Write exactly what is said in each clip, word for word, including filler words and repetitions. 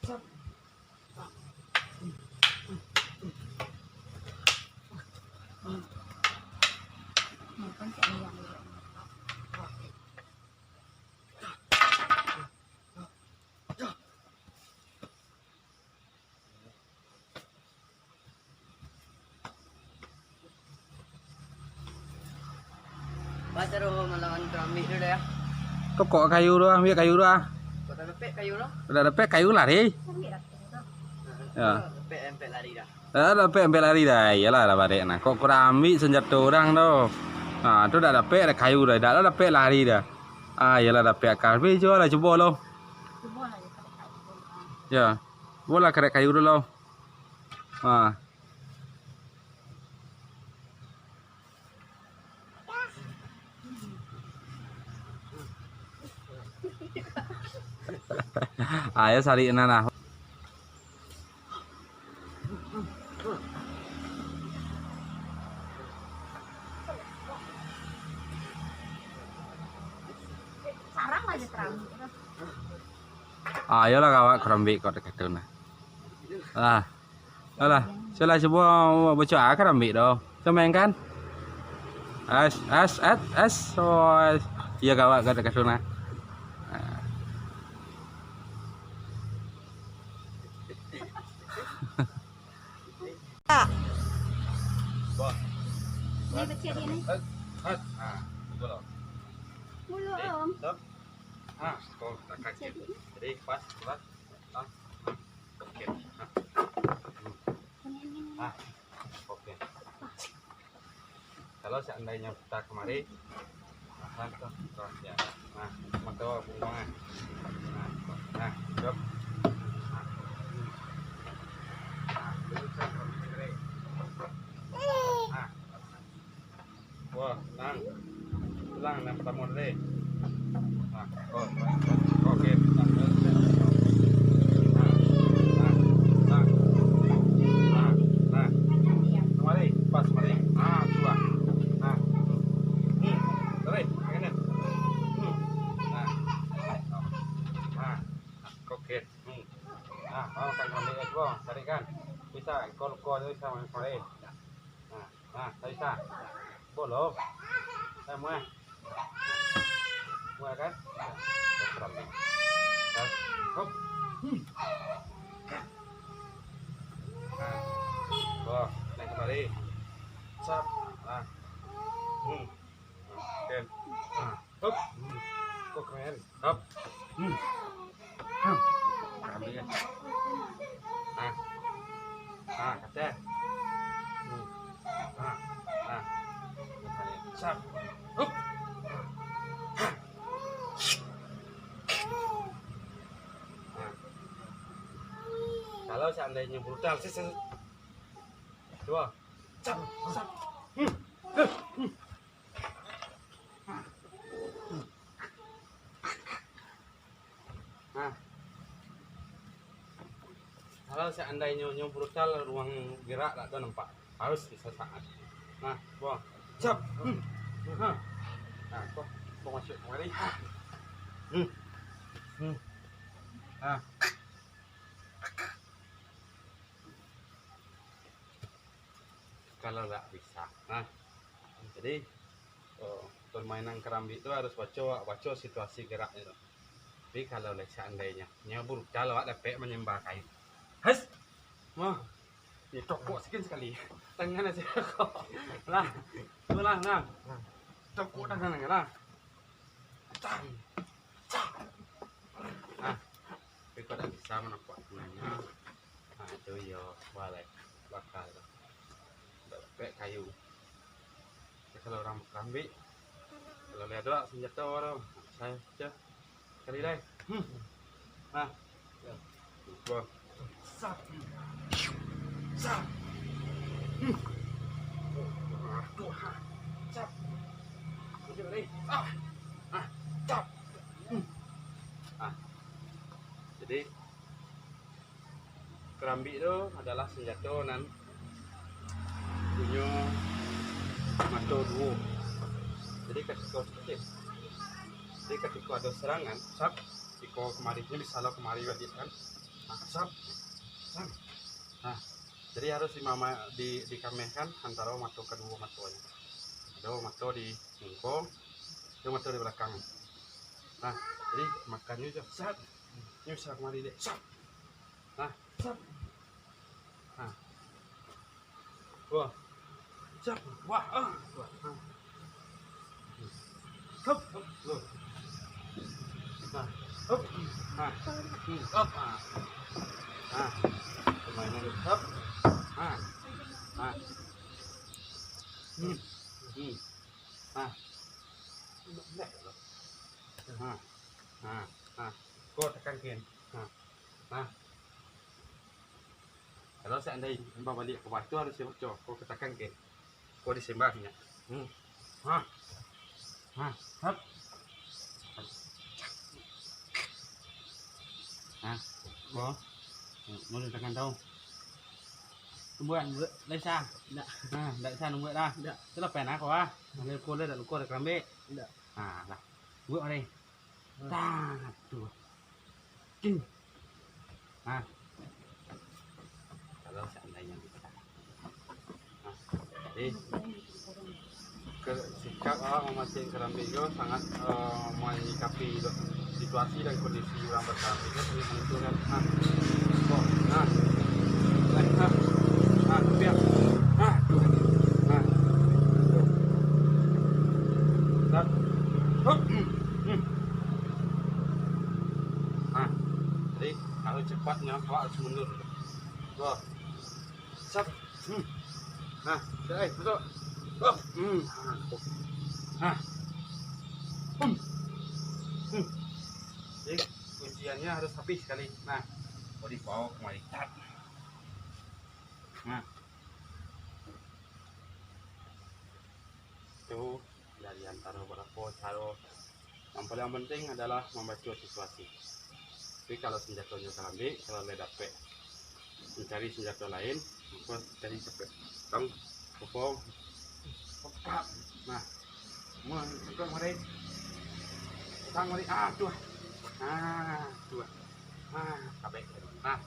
Ba caro malawan karambik tu, Da? Tokok kayu tu, ambiak kayu tu ah. Kok tak dapek kayu tu? Kok tak dapek kayu, lari. Ambiak lah kayu tu. Yo. Dapek, ampek lari dah. Dak dapek, ampek lari dah. Iyolah, dah barek nah. Kok karambik sanjato urang tu. Ha, tu dak dapek, dak kayu dah. Dak dapek, lari dah. Ah, iyolah, dapek akal. Tapi cubolah, cubo lo. Cubolah, ya, karek kayu. Yo. Cubolah karek kayu tu lo. Ha. Ayo, sarik nan lah. Sarang aja terang. Ayolah, kawak karambik kok dekat tu nah. Lah. Alah, sudah cubo baco ah karambik tu. Cubo main kan? As, as, as, as. Oh, as. Iyo, kawak kok dekat tu nah. Ah. Ini kecil ini. Ah, betul lah. Mulu, Om. Stop. Ah, kau tak kaget. Jadi pas, pas. Ah. Oke. Ah. Ah, oke. Kalau seandainya kita kemari, nah, tuh, tuh, ya. Nah, mata buang, eh. Nah, nah, stop. Nah. Nah, dulu saya kalau kemari. Nah. Wah, nang. Ulang nang partamo tadi. Nah, oh, oke. Nah, nah, nah, nah, nah. Kamari, pas kamari. Nah, cubo. Nah. Hmm. Tarik, tangan. Hmm. Nah. Nah. Oke. Hmm. Nah, mau kan kamari, cubo. Tarik kan. Bisa, kol-kol bisa kamari. Nah. Nah, tak bisa. Bolong. Eh, muah. Muah kan? Nah, terang ni. Kan? Hop. Hmm. Nah. Wah, naik kembali. Sap. Nah. Hmm. Nah, oke. Nah. Hop. Hmm. Kok keren? Hop. Hmm. Hmm. Ambil. Nah. Nah, kata. Hmm. Nah. Nah. Sap. Hop. Nah. Kalau seandainya brutal, ses, ses. Cubo. Sap, sap. Hmm. Hmm. Nah. Kalau seandainyo nyo brutal, ruang gerak dak ado nampak. Harus bisa saat. Nah, buang. Siap. Hmm. Nah. Nah, kok, kok masuk kemari. Hmm. Hmm. Nah. Kalau ndak bisa. Nah. Jadi, oh, permainan karambik tu harus baco, baco situasi geraknyo tu. Tapi kalau lah seandainyo nyo brutal, awak dapek manyambah kain. Has! Mah, ni tokok sikit sakali. Tangan aja tokok. Lah, tu lah, nah. Tokok tangan lah. Tang. Cak. Nah, tapi kok dak bisa manokok tangan. Nah, itu iyo, balai bakal tu. Dak dapek kayu. Kalau urang karambik, kalau lihat tu lah senjato tu. Saya, saya. Sekali lai. Hmm. Nah. Wah. Sap. Sap. Hmm. Aduh, ha. Sap. Sekali lai. Ah. Ah. Sap. Hmm. Ah. Jadi, karambik tu adalah sanjato nan punyo mato duo. Jadi, katiko, jadi, katiko ado sarangan, sap, iko kamari, nyo bisa lo kamari baliak kan. Nah, sap. Jadi harus dimama-, di, dikamehkan antaro mato kaduo matonyo. Ado mato di muko, ado mato di balakang. Nah, jadi makannyo jo sat. Nyo bisa kamari dek. Sat. Nah, sat. Nah. Wah. Sat. Wah. Ah. Wah. Ah. Hup. Loh. Nah. Hup. Nah. Hmm. Hup. Ah. Nah. Pamainan. Hup. Nah. Nah. Hmm. Hmm. Nah. Nah. Nah. Nah. Ko takan kin. Nah. Nah. Kalau seandai babaliak ka batu harus dibaco. Ko takan kin. Ko disembah nyo. Hmm. Nah. Nah. Hup. Nah. Ko. Nulun tangan tau. Buat, buat, lai sa. Ndak. Nah, ndak sa buat dah. Ndak. Itulah pena ko ah. Luko lah, dak luko dah karambik. Ndak. Nah, lah. Buat mari. Nah. Tah, tuh. King. Nah. Kalau seandainya bisa. Nah, jadi, ke-, sikap awak mamancing karambik ko sangat, eh, menyikapi situasi dan kondisi urang bakarambik ko sangat menentukan. Nah, kok, nah, nah, nah, biak, nah, tuh, nah, tuh. Nah, hup, hmm, hmm. Nah, jadi kalau cepatnya awak harus mundur. Wah. Sat. Hmm. Nah, dah, eh, masuk. Oh, hmm. Nah. Hmm. Hmm. Jadi, kunciannya harus habis sekali. Nah, kalau dibawa kembali. Tat. Nah. Itu dari antara beberapa cara. Yang paling penting adalah membaca situasi. Tapi kalau senjatonyo karambik, kalau lah dapek mencari senjato lain, maka cari capek. Tang, kopong, pekak. Nah, mun pekak mari, tang mari, ah, tuh. Nah, tuh. Nah, capek. Nah,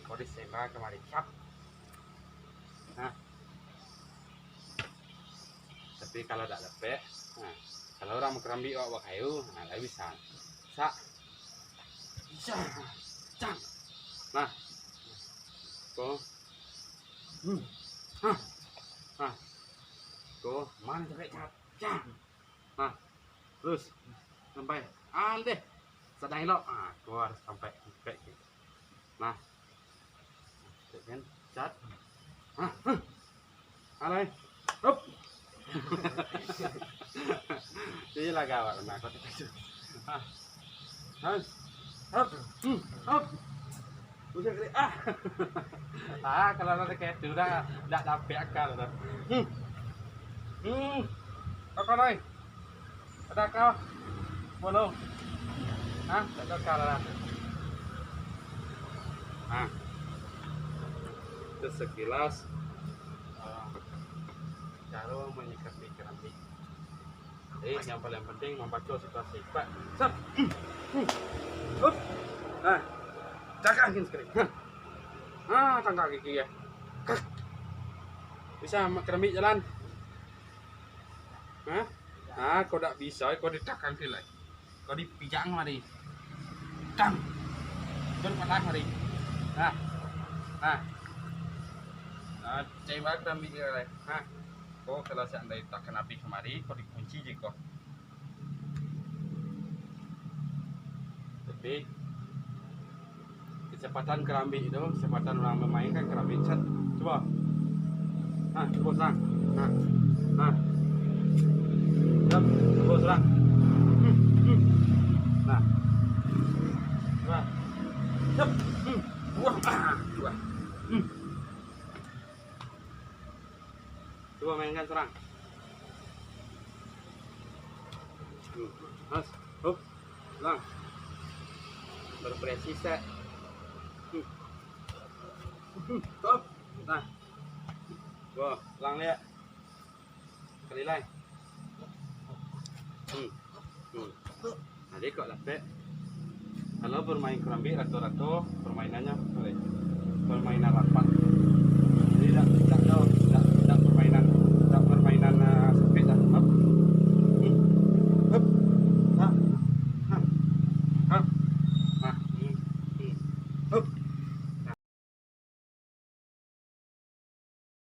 kalau disembah kamari, cap. Nah, tapi kalau dak dapek, nah, kalau urang makarambik awak bakayu, nah, lai bisa. Sak. Cang. Cang. Nah. Ko. Hmm. Hah. Hah. Ko, mano capek, cap. Cang. Nah. Terus. Sampai. Andeh. Sadang elok. Ah, ko harus sampai. Sampai. Nah. Cek kan? Cat. Hah, hah. Alai. Hup. Iyalah gawat, nah, kau terkejut. Ah. Hah. Hup. Hmm. Hup. Buset, gede. Ah. Ah, kalau ada kayak itu dah, dah dapet akal dah. Hmm. Hmm. Kau, kau, Roy. Ada kau? Belum. Hah? Tak ada kau lah. Hah? Itu sekilas, eh, cara menyikapi kerambik. Jadi, yang paling penting membaca situasi. Cepat. Sat. Hup. Nah. Cakak angin sekali. Hah. Ah, tangkak gigi ya. Kak. Bisa ma-, kerambik jalan. Hah? Ah, kau dak bisa, kau ditakang kilai. Kau dipijak mari. Tang. Kau dipatah mari. Nah. Nah. Ah, cai bak kerambik kilai. Nah. Kau kalau seandai takkan habis kemari, kau dikunci je kau. Tapi, kecepatan kerambik tu, kecepatan urang mamainkan kerambik, sat. Cubo. Ha, cubo serang. Ha. Ha. Sat, cubo serang. Hmm, hmm. Nah. Nah. Sat. Hmm. Buang. Ah, buang. Hmm. Cubo mainkan serang. Hmm. Mas, hup, serang. Berpresi, set. Hmm. Hmm, hup. Nah. Wah, serang liak. Sekali lai. Hmm. Hmm. Jadi kok dapek. Kalau bermain kerambik rato-rato permainannya, permainan rapat.